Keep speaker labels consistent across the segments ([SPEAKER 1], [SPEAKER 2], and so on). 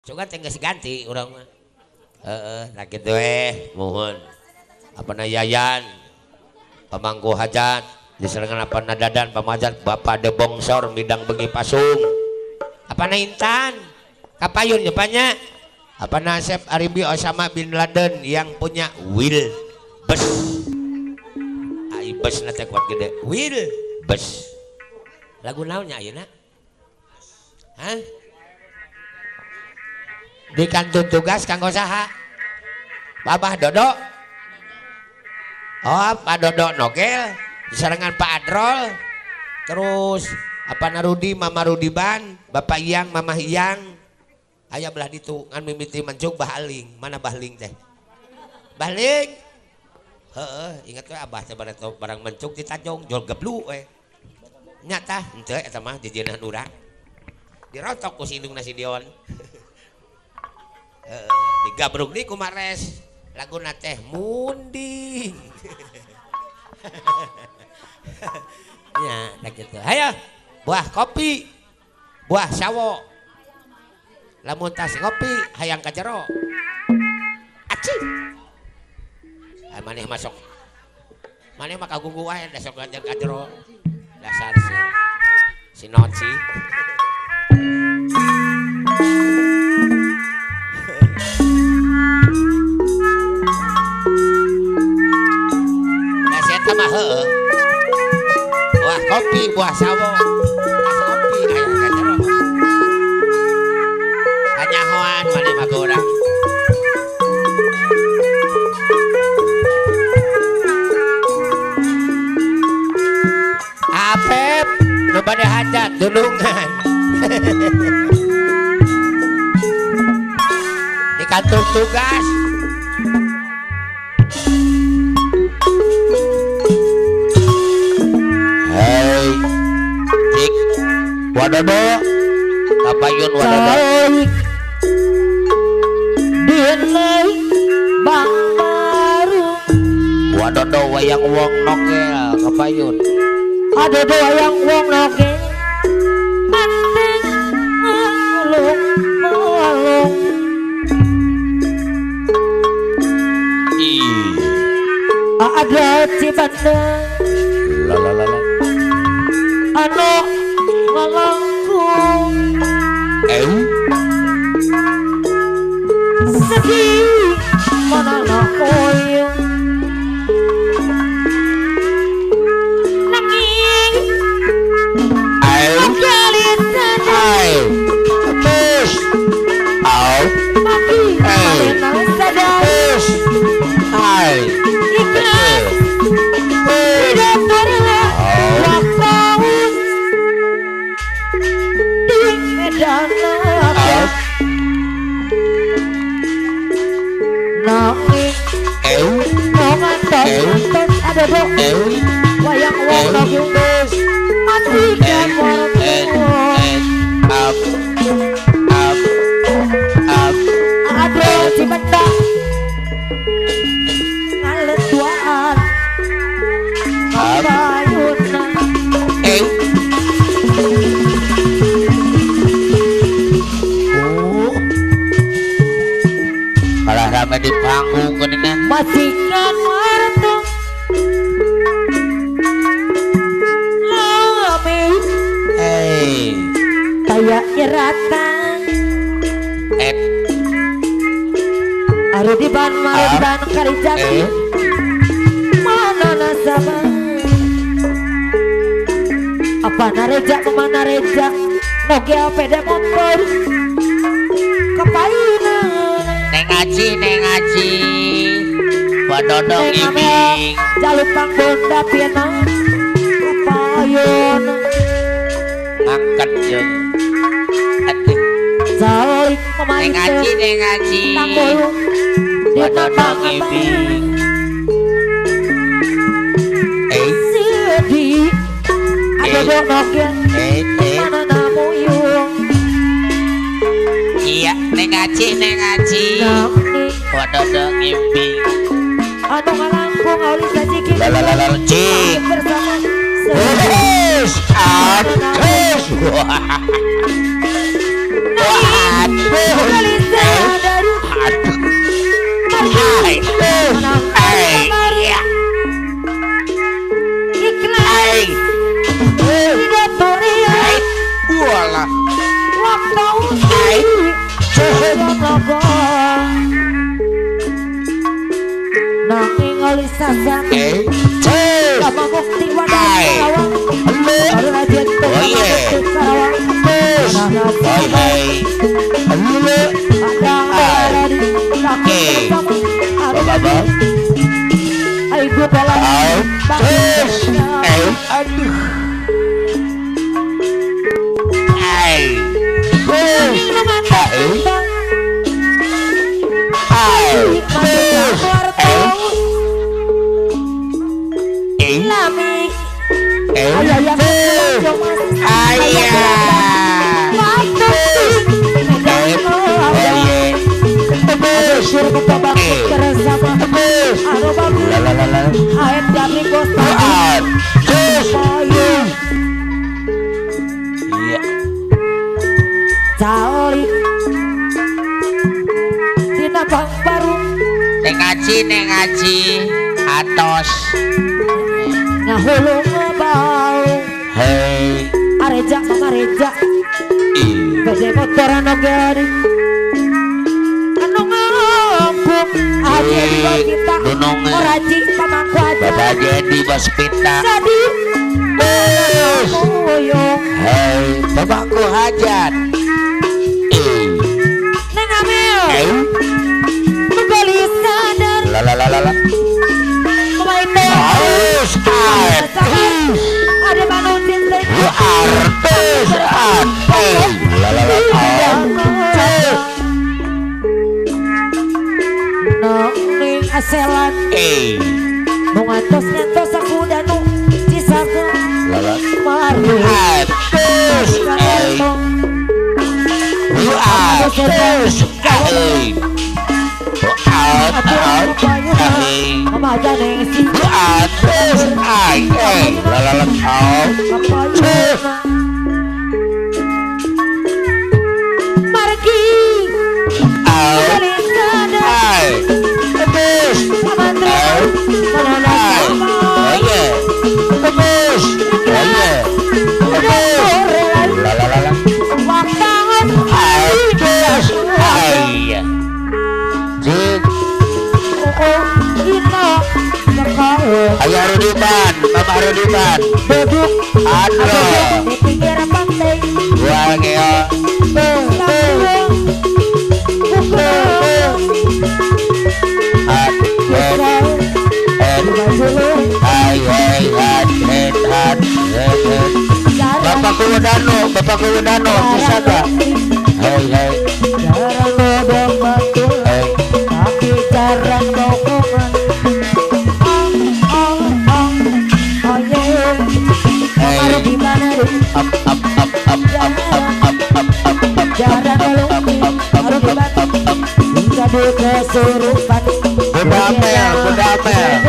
[SPEAKER 1] Sugan teh geus ganti urang mah. Heeh, nah kitu we, muhun. Apana Yayan, pamangku hajat, diserengan apana Dadan pamajat, Bapak de Bongsor midang bengi pasung. Apana Intan, kapayun nyepanya. Apana Asep Aribi Osama bin Laden yang punya wheel bus. Ai bus na teh kuat gede. Wheel bus. Lagu naonnya ayeuna? Hah? Di kantun tugas kanggo saha? Babah Dodo. Oh, Pak Dodo Nogel, diserengan Pak Adrol. Terus apa Narudi, Mama Rudiban, Bapak Iyang, Mama Iyang. Aya belah ditu ngan mimiti mencuk Bah Aling. Mana Bah Ling teh? Bah Ling. Heeh, ingat we abah teh barang mencuk di Tanjung jual geblu we. Nya tah henteu eta mah jejeunan urang. Dirotok ku si indungna si Dion. Digabruk di kumares laguna teh munding. Ya, nah gitu. Hayo, buah kopi, buah sawo. Lamun tas ngopi hayang ka jero. Aci. Ay maneh masuk. Maneh mah kagugu wae da sok ganjar ka jero. Dasar si si noci. Mah buah kopi, buah sawo, tas kopi hayang ka jero. Kanyahoan maneh mah urang. Apep nu bade hajat dulungan. Di kantor tugas. Hei, cik, wadodo, kapayun wadodo.
[SPEAKER 2] Dinai bang baru.
[SPEAKER 1] Wadodo wayang wong nogel, kapayun.
[SPEAKER 2] Adodo wayang wong nogel, manteng ngelung ngelung.
[SPEAKER 1] Ih,
[SPEAKER 2] ada Cibandeng.
[SPEAKER 1] La la la la.
[SPEAKER 2] Anu ngelangkung. Sedih mana koyong. Nanging
[SPEAKER 1] terus au terus ai
[SPEAKER 2] ikhlas tidak pernah waktu di medan laga. Nanging ngantos ada wayang wong nogel matikan waktu.
[SPEAKER 1] Up up up.
[SPEAKER 2] Ada Cibendang ngaletuan kapayuna.
[SPEAKER 1] Oh, kalah rame di panggung geuningan.
[SPEAKER 2] Matikan waktu lami. Kayak nyeratan. Arudiban marudiban karijati. Mana nasaba. Apa nareja kemana reja. Nogel peda motor. Kepayuna.
[SPEAKER 1] Neng aci neng aci. Wadodo ngiming.
[SPEAKER 2] Jalupang bonda piena. Kepayuna.
[SPEAKER 1] Ngangkat jeung.
[SPEAKER 2] Salik
[SPEAKER 1] neng aci neng aci. Wadodo ngiming.
[SPEAKER 2] Sedih. Adodo nogel. Mana namuyung.
[SPEAKER 1] Iya neng aci neng aci. Wadodo ngiming.
[SPEAKER 2] Anu ngalangkung aulis daciki.
[SPEAKER 1] Lalalala cik.
[SPEAKER 2] Bersama.
[SPEAKER 1] Terus. Terus. Wah.
[SPEAKER 3] Nengaji atos
[SPEAKER 2] ngahulung bau
[SPEAKER 1] hei
[SPEAKER 2] areja mamareja bede motor anu gari anu ngangkung aja di kita oraji pamangku aja
[SPEAKER 1] bapak jadi bos pita
[SPEAKER 2] sadi
[SPEAKER 1] hei bapakku hajat
[SPEAKER 2] neng amel
[SPEAKER 1] la la la la
[SPEAKER 2] ada manusia
[SPEAKER 1] la la la
[SPEAKER 2] nang aselan nu ngantos ngantos aku danu cisaka
[SPEAKER 1] la la
[SPEAKER 2] maru
[SPEAKER 1] artus
[SPEAKER 3] Ayah Rudiman, Bapak Rudiman,
[SPEAKER 2] duduk
[SPEAKER 3] Andro,
[SPEAKER 2] di pinggir pantai,
[SPEAKER 3] gua ngeo, Bapak Kuwedano, Bapak Kuwedano, Pusaka, hei hei,
[SPEAKER 2] jarang ngomong betul, tapi jarang bohongan.
[SPEAKER 3] Up up up up up up up up up up
[SPEAKER 2] jarang
[SPEAKER 3] up up up
[SPEAKER 2] hingga kesurupan.
[SPEAKER 3] Budamel, budamel.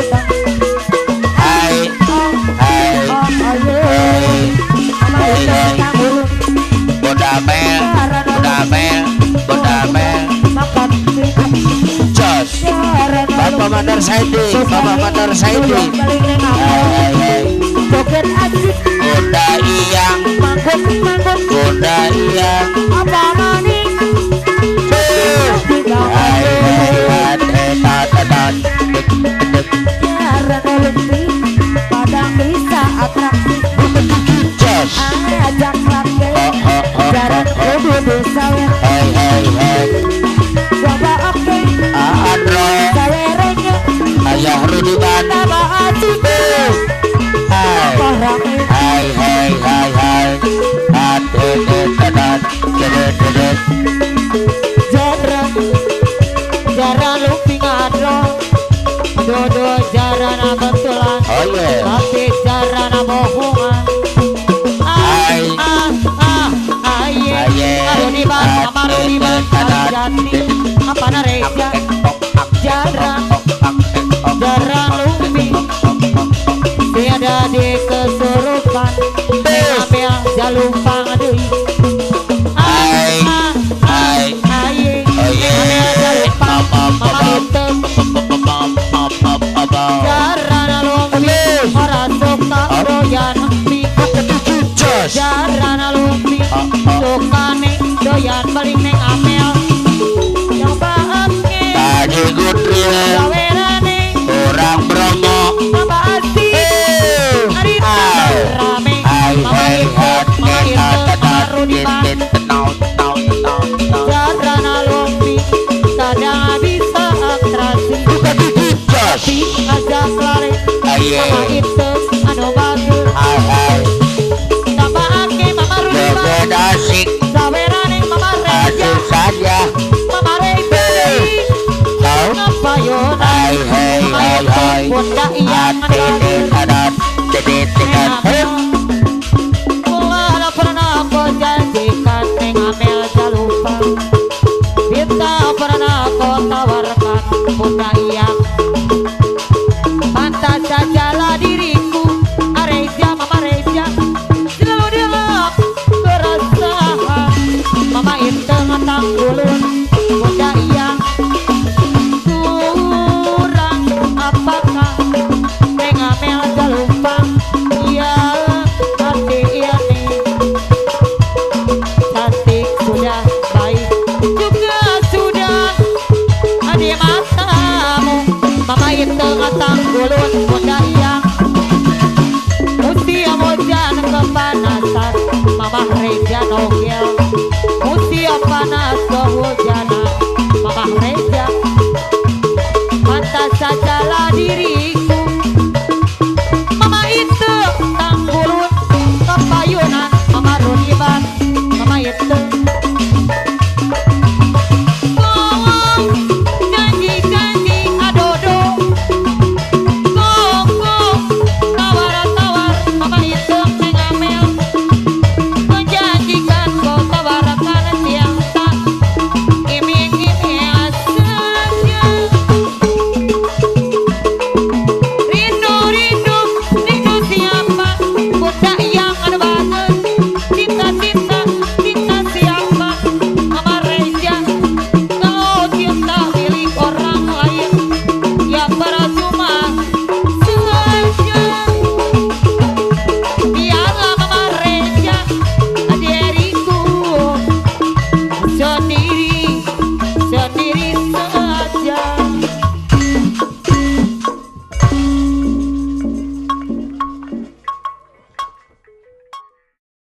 [SPEAKER 3] Hai hai hai hai. Budamel, budamel, budamel. Jos. Bapak Mandar Saidi, Bapak Mandar Saidi. Hai hai.
[SPEAKER 2] Joget asik.
[SPEAKER 3] Kuda iyang,
[SPEAKER 2] mangkuk mangkuk.
[SPEAKER 3] Kuda iyang.
[SPEAKER 2] Apa maning?
[SPEAKER 3] Hai hai hai ta ta ta.
[SPEAKER 2] Jarang lebih padang bisa atraksi.
[SPEAKER 3] Jos.
[SPEAKER 2] Ajak laki. Jarang kudu sawer.
[SPEAKER 3] Hai hai hai.
[SPEAKER 2] Bapak oke.
[SPEAKER 3] Andro.
[SPEAKER 2] Sawernya.
[SPEAKER 3] Ayah Rudiman.
[SPEAKER 2] Tambah asik.
[SPEAKER 3] Hai hai hai hai hai. Hat het het het het.
[SPEAKER 2] Jarang jarang lupi ngadro. Dodo jarang betulan.
[SPEAKER 3] Oh yeah.
[SPEAKER 2] Tapi jarang bohongan.
[SPEAKER 3] Hai
[SPEAKER 2] ah ah aye. Arudiman, Amarudiman, Jati, apa nareja? Jarang jarang lupi. Tiada di kesurupan. Ambil jalumpang deui.
[SPEAKER 3] Hai hai
[SPEAKER 2] Ajak lari Mama itu anu bagus
[SPEAKER 3] Hai hai
[SPEAKER 2] Tambah ake Mama Rudi
[SPEAKER 3] Joget asik
[SPEAKER 2] Sawerane Mama Reja
[SPEAKER 3] Asik saja
[SPEAKER 2] Mama Reja Ngapayona
[SPEAKER 3] Hai hai hai hai
[SPEAKER 2] Bunda yang Kula pernah kau janjikan Neng Amel jalupa Bita pernah kau tawarkan Bunda yang Pantas sajalah diriku Areja Mama Reja Selalu dilap keresahan Mama itu ngetanggulun Bunda yang Kurang apakah Neng Amel jalupa Ya hati ini Cantik sudah baik juga sudah di matamu Mama itu ngetanggulun Bunda yang Usia hujan kepanasan Mama Reja nogel Usia panas kehujanan.